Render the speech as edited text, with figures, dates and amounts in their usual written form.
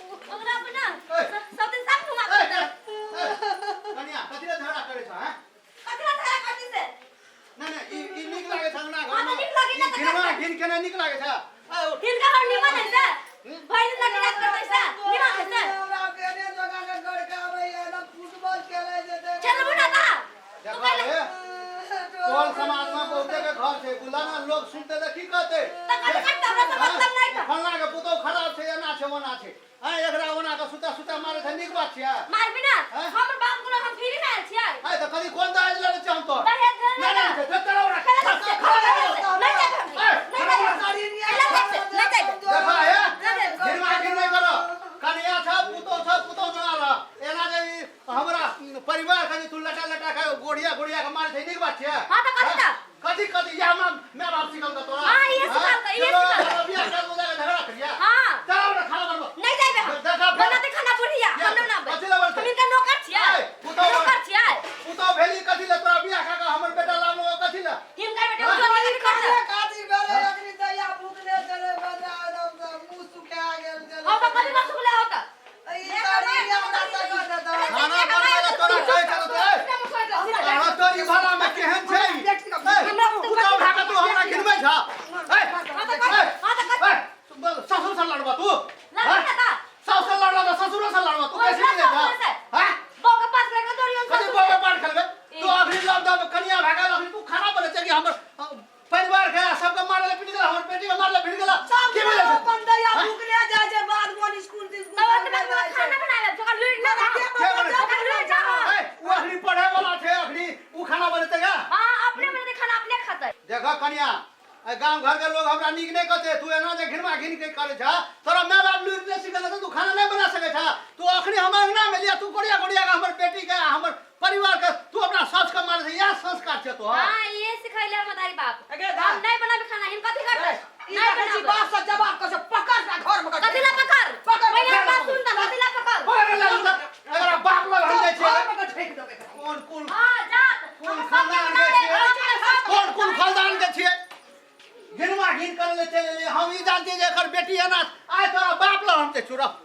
ओकरा अपना ए। सब दिन साफ घुमा ए, के ए, कनिया कथी लए झगड़ा करै छ हैं ककरा झगड़ा करती से नहि नहि ई ई नीक लागै छ अंगना हाँ, घरमे तऽ नीक लागै ई ने तऽ घिनवा करतै। घिन केना नीक लागै छ ए, उठ। हिनका बड़ निमन है से भरि दिन लगी रात करतै से निमन है से हमरा बेने जगह के गड़काबैया एकदम फुटबॉल खेलै छै चलबू ना ता तू देखो पहिले हे टोल समाज में बहुते के घर छै बुला ना लोग सुनते तऽ की कहते तऽ कथी करतै हमरा से मतलब नहि था फलना के पुतोह खराब छै एना छै ओना छै आँय एकरा ओना के सुता सुता मारे छै नीक बात छै मारबी ना हाँ? हमर बाप कोनो हम फ्री में आयल छियै आँय तऽ कथी कोन दहेज लेने छै हम तो दहेज नहि लेने नहि छै चल ओकरा खेला छै नहि जाब हम ए, नहीं जाब नहीं जाब देखो हे नहीं जाब घिनवा घिन नहि करो कनिया छ पुतोह छ पुतोह बना रह एना जे ई हमरा परिवार के जे तू लटा लटा के गोढ़िया गोढ़िया के मारे छै नीक बात छै हाँ तऽ कथी तऽ? कथी कथी या हमरा माय बाप सिखल के तोरा हाँ, इहे सिखल के, इहे सिखल के। बियाह कर बुझा के झगड़ा करिया हाँ। चलो ना खाना बनबो नहीं जाबे हम देखा फेर। बनाते खाना बुढ़िया हम नहीं बनाबे कथी लए बनतै? हम इनका नौकर छियै ए, पुतोह बन- नौकर छियै पुतोह भेली कथी ले तोरा बियाह खा के हमर बेटा लाबलो कथी ले हिनकर बेटा उज्जवल कथी करतै काजी भेलै अखनी दैया भुखले छलै बजा एकदम से मुँह सुखा गेल छलै हम तऽ कथी पर सुखले होता ई शरीर हमरा से कऽ देतै खाना बनबै लए तोरा कहै छलौ तऽ ए, तोरा तोरी भला में केहन छै ई? ए, पुतोह भए के तू हमरा घिनबै छह ए, ए, ए, ससुर से लड़बा तू लड़बे ना ता। सास से लड़ला तऽ ससुरो से लड़बा तू कैसे नहीं ससुर से। हैं बौका पास लेके दौड़ियौ कथी बौके पार खेलबे तू अखनी लग दब कनिया भए गेल अखनी तू खाना बने छै कि हमर परिवार के सबके मारे ले पिट गेल हमर बेटी के मारे ले भिड़ गेल सब की भेलै छै? अपन दैया हैं? भुखले जाइ छै बाद बोन स्कूल तिस्कुल तब ओतबे जाइ छै खाना बनाबे ओकरा लुरि ना के के बने छै? ओकरा लुरि ना ए, उ अखनी पढ़े वाला छै अखनी उ खाना बनेतै का हां अपने बनेते खाना अपने खाते देखऽ कनिया एहि गाम घर के लोग हमरा नीक नहि कहते तू एना जे घिनवा घिन के करै छह तोरा माय बाप लुरि नहि सिखल तू खाना नहि बना सकै छह तू अखनी हम अंगना में लिया तू गोड़िया गोड़िया के हमर बेटी के हमर परिवार के तू अपना सास के मारे छै इएह संस्कार छै तोहर हां ये सिखैले हमर दाई बाप अगे हम दा नहीं बनाबे खाना हिम कथी करते ई नहीं देखै छी बनाबे बाप से जवाब कसे पकड़ ना घर में कथी ला पकड़ पकड़, पहिले पकड़। बात सुन त कथी ला पकड़ पकड़ के लालू तऽ एकरा बाप लग हम जाइ छियै घर में के ठेक देबै कोन कुल हां जात कोन हम सबके खानदान बना के लेब, छियै हम सब कोन कुल खानदान के छियै घिनवा घिन कर ले चलि एलियै हम ई जानती जे एकर बेटी एना आइ तोरा बाप लग हम जाइ छियौ रह।